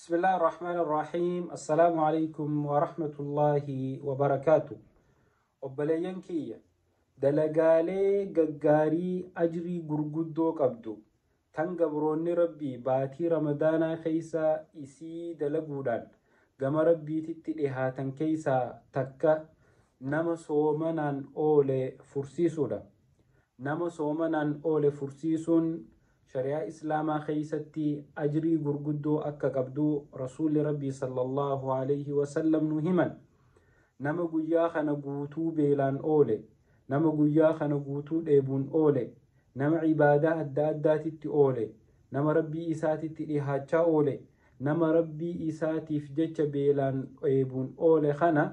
بسم الله الرحمن الرحيم السلام عليكم ورحمة الله وبركاته. Obboleeyyan kiyya, dalagaalee gaggaarii ajrii gurguddoo qabdu tan gabroonni Rabbii baatii Ramadaanaa keessa isii dalaguudhaan gama Rabbiititti dhihaatan keessaa takka nama soomanaan oole fursiisuudha. Nama soomanaan oole fursiisuun shari'aa Islaamaa keessatti ajrii gurguddoo akka qabdu Rasuulli Rabbii sallallahu alaihi wasallam nu himan. Nama guyyaa kana guutuu beelaan oole, nama guyyaa kana guutuu dheebuun oole, nama ibaadaa adda addaatitti oole, nama Rabbii isaatitti dhihaachaa oole, nama Rabbii isaatiif jecha beelaan dheebuun oole kana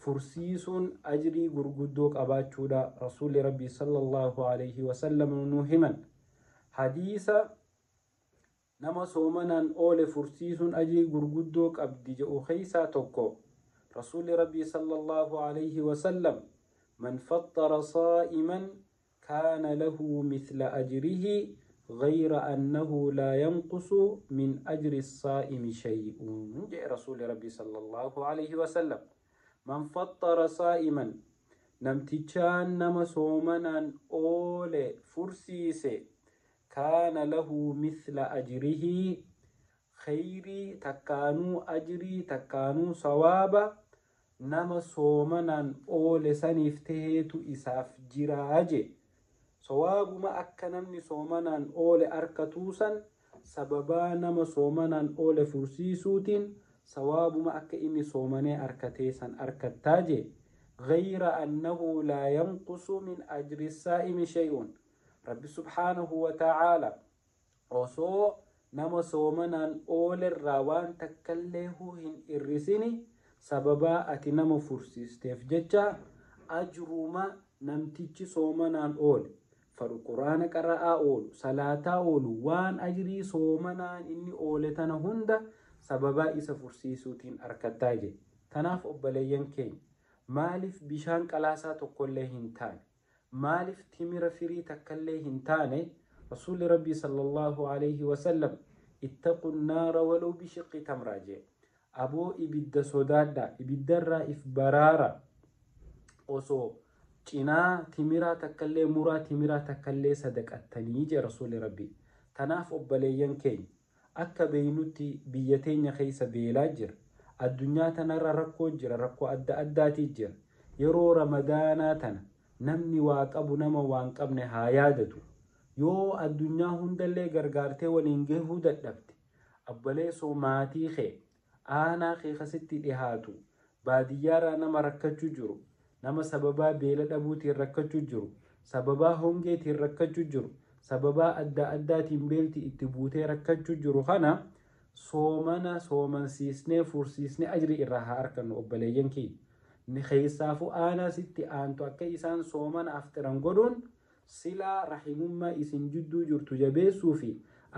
fursiisuun ajrii gurguddoo qabaachuudha Rasuulli Rabbii sallallahu alaihi wasallam nu himan. Hadiisa nama soomanaan oole fursiisuun ajrii gurguddoo qabdi jedhu keessaa tokko, Rasuulli Rabbii sallallahu alaihi wasallam, "Man faxxara saa'iman kaana lahu mithla ajrihi غير أنه لا ينقص من أجر الصائم شيء" jedhe Rasuulli Rabbii sallallahu alaihi wasallam. Man faxxara saa'iman, namtichaan nama soomanaan oole fursiise, kaana lahu mithla ajrihi, khayrii takkaanuu ajrii takkaanuu sawaaba nama soomanaan oole saniif taheetu isaaf jiraa je. Sawaabuma akka namni soomanaan oole arkatuusan, sababaa nama soomanaan oole fursiisuutiin sawaabuma akka inni soomanee arkatee san arkattaa je. غير أنه لا ينقص من أجر الصائم شيء. Rabbi subhaanahu wa ta'aala osoo nama soomanaan oolerraa waan takkallee hin irrisini, sababaa ati nama fursiisteef jecha ajruma namtichi soomanaan oole fadhu, Quraana qara'aa oolu, salaataa oolu, waan ajrii soomanaan inni oole tana hunda sababaa isa fursiisuutiin arkattaa je. Tanaaf obboleeyyan keenya, maaliif bishaan qalaasaa tokkollee hin taane, maaliif timira firii takkallee hin taane, Rasuulli Rabbii sallallahu alaihi wasallam, "Ittaqu naara walaw bishiqqi tamraa" jee. Aboo, ibidda sodaadha, ibiddarraa if baraara, osoo cinaa timiraa takkallee, muraa timiraa takkallee sadaqattanii jee Rasuulli Rabbii. Tanaaf obboleeyyan keenya, akka beeynutti biyya teenya keessa beelaa jira, addunyaa tanarra rakkoo jira, rakkoo adda addaatii jira. Yeroo Ramadaanaa tana namni waa qabu nama waan qabne haa yaadatu. Yoo addunyaa hundallee gargaartee waliin gahuu dadhabte, obboleessoo, maatii kee, aanaa kee kasitti dhihaatu, baadiyyaarraa nama rakkachuu jiru, nama sababaa beela dhabuutiin rakkachuu jiru, sababaa hongeetiin rakkachuu jiru, sababaa adda addaatiin beelti itti buutee rakkachuu jiru kana soomana soomansiisnee fursiisnee ajrii irraa haa argannu. Obboleeyyan keenya, keessaafuu aanaa sitti aantu akka isaan soomana afxiran godhuun silaa rahimummaa isin jidduu jirtu jabeessuu fi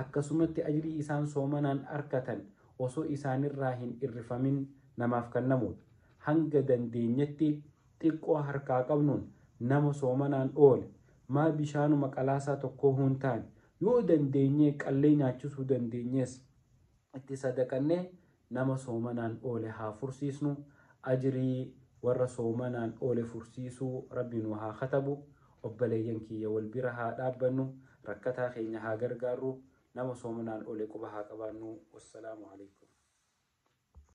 akkasumatti ajrii isaan soomanaan arkatan osoo isaanirraa hin irrifamin namaaf kennamuudha. Hanga dandeenyetti xiqqoo harkaa qabnuun nama soomanaan oole, maa bishaanuma qalaasaa tokko hin taane, yoo dandeenyee qallee nyaachisuu dandeenyees itti sadaqannee nama soomanaan oole haa fursiisnu. Ajrii warra soomanaan oole fursiisuu Rabbi nu haa katabu. Obboleeyyan kiyya, wal bira haa dhaabbannu, rakkataa keenya haa gargaarru, nama soomanaan oole quba haa qabaannu. Wassalaamu alaikum.